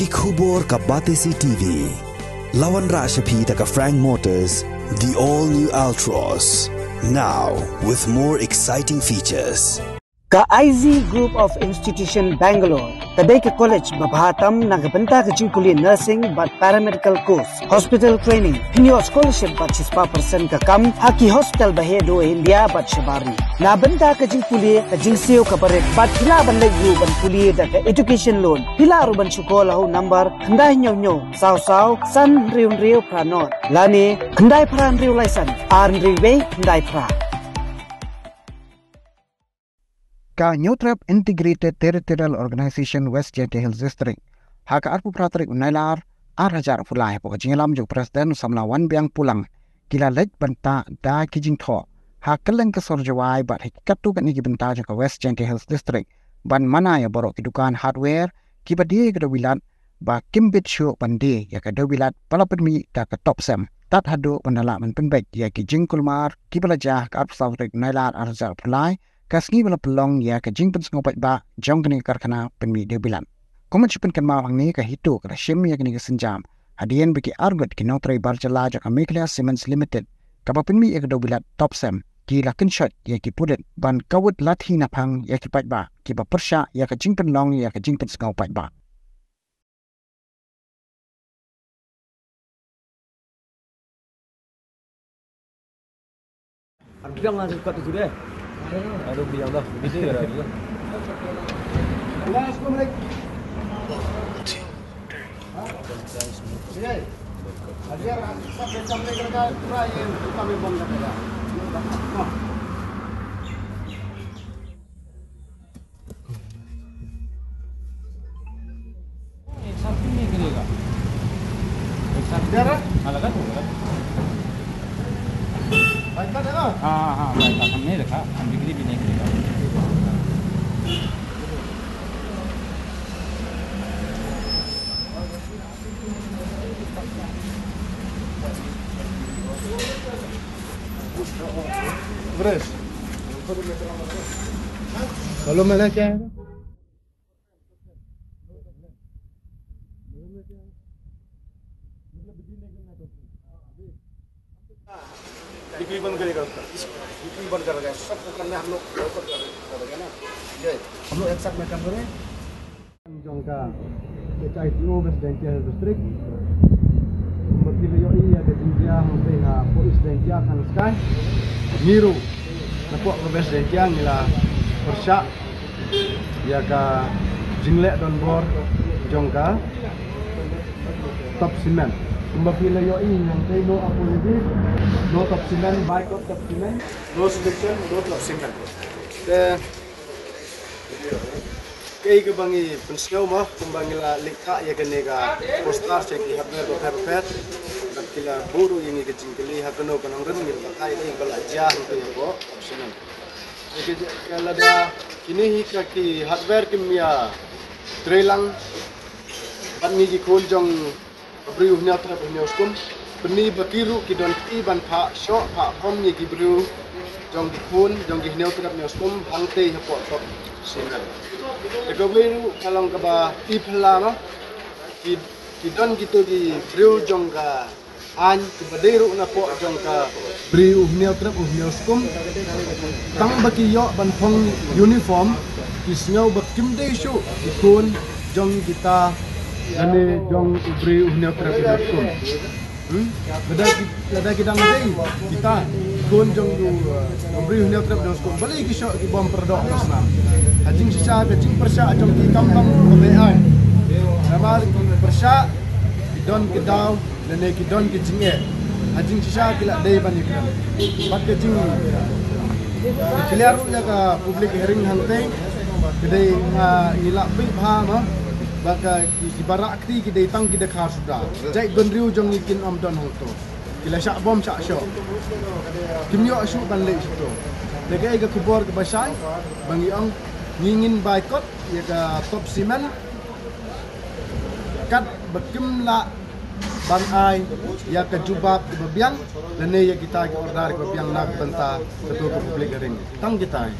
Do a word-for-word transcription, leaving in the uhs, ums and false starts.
Ki khubor ka Batesi T V. La wanrah sha phi da ka Frank Motors, the all new Altroz. Now with more exciting features. Ka I Z Group of Institution Bangalore ka dei ka college ba bha tam na ka bynta ka jingpule nursing bad paramedical course, hospital training, pynïoh scholarship bad shispah percent ka kam ha ki hospital ba heh duh India bad shabar ri. Na bynta ka jingpule, ka jingsiew kaba rit bad phi lah ban leit ruh ban pule da ka education loan. Phi lah ruh ban shu call ha u number khyndai hynñiew hynñiew saw saw san hynriew hynriew phra nod lane khyndai phra hynriew lai san ar hynriew wei khyndai phra. Ka Hynñiewtrep Integrated Territorial Organization West Jaintia Hills District, ha ka arphew phra tarik u Nailar ar hajar arphew lai, hapoh ka jingïalam jong u President u samla Wanbiang Pulang, ki la leit bynta da ki jingthoh ha kylleng ka sor Jowai bad ha katto katne ki bynta jong ka West Jaintia Hills District, ban mana ïa baroh ki dukan hardware kiba die ka dewbilat ba kim bit shuh ban die ïa ka dewbilat ba la pynmih da ka Topcem, tad haduh ban da lah ban pynbeit ïa ki jingkulmar kiba la jia ha ka arphew saw tarik u Nailar ar hajar arphew lai, ka sngi ba la pynlong ïa ka jingpynsngew paidbah jong kane ka karkhana pynmih dewbilat. Kum ban shu pynkynmaw hangne, ka HITO ka la shim ïa kane ka sienjam hadien ba ki arngut ki nongtrei bar jylla jong ka Meghalaya Cements Limited, kaba pynmih ïa ka dewbilat Topcem, ki la kynshoit ïa ki pulit ban kawut lathi naphang ïa ki paidbah kiba pyrshah ïa ka jingpynlong ïa ka jingpynsngew paidbah. Ar biang lah dekat tu deh. Aduh, biang dah. Begitu ya, dah. एक साथ भी नहीं करेगा। एक साथ भी नहीं। हाँ, लगा तो होगा। हाँ, हाँ, हाँ, भाई साहब, हम नहीं रखा, हम बिक्री भी नहीं करेगा। ब्रश। मालूम है ना क्या है? बिक्री बंद करेगा उसका, बिक्री बंद कर देगा, सबको करना हम लोग ना। हम लोग एक साथ में काम करें। Jong ka H I T O West Jaintia Hills District. Kumba phi la ïohi ïa ka jingjia hangtei hapoh East Jaintia, kan skai. Ngi ruh napoh ka West Jaintia ngi la pyrshah ïa ka jingleh donbor jong ka Top Cement. Kumba phi la ïohi hangtei, no apology, no Top Cement, boycott Top Cement, no solution, no Top Cement. Te kaei kaba ngi pynsngew mo, kumba ngi la leit thah ïa kane ka poster sha ki hardware bapher bapher, bad ki la buh ruh ïa ngi ka jingkylli ha kano ka nongrim, ngi la batai dei ba la jia hangtei hapoh Top Cement. Ïa ka, ka lada kine hi ka ki hardware kim ïa trei lang bad ngi ki khun jong ka briew Hynñiewtrep Hynñiewskum, pynban ba ki ruh ki don kti ban phah shoh phah khom ïa ki briew jong ki khun jong ki Hynñiewtrep Hynñiewskum hangtei hapoh Top Cement. Te kawei ruh ka long kaba i phylla mo, ki, ki don kito ki briew jong ka aiñ kiba dei ruh napoh jong ka briew u Hynñiewtrep u Hynñiewskum. Tang ba ki ïoh ban phong uniform, ki sngew ba kim dei shuh ki khun jong kita lane jong u briew u Hynñiewtrep u Hynñiewskum. Hmm? Lada ki, lada ki dang dei kita ki khun jong u, uh, u briew u Hynñiewtrep u Hynñiewskum, balei ki shoh ki bom pyrdoh ka snam? Ha jingshisha ka jingpyrshah jong ki kam dang ba dei ai. Namar ki pyrshah, ki don ki daw lane ki don ki jingeh. Ha jingshisha ki la dei ban ïakren. Bad ka jing, ka clear ruh ïa ka public hearing hangtei, ka dei, ah, ngi la peit bha ma ba ka ki, ki baroh kti ki dei tang ki dkhar suda. Jaitbynriew jong ngi kin ym don hangto. Ki la shah bom shah shoh. Kim ïoh shuh ban leit shuh to. Te kaei ka khubor kaba shai ba ngi ong, ngi ngin boycott ïa ka Top Cement. Katba kim lah ban ai ïa ka jubab kaba biang lane ïa kita ki order kiba biang na ka bynta kato ka public hearing. Tang kita.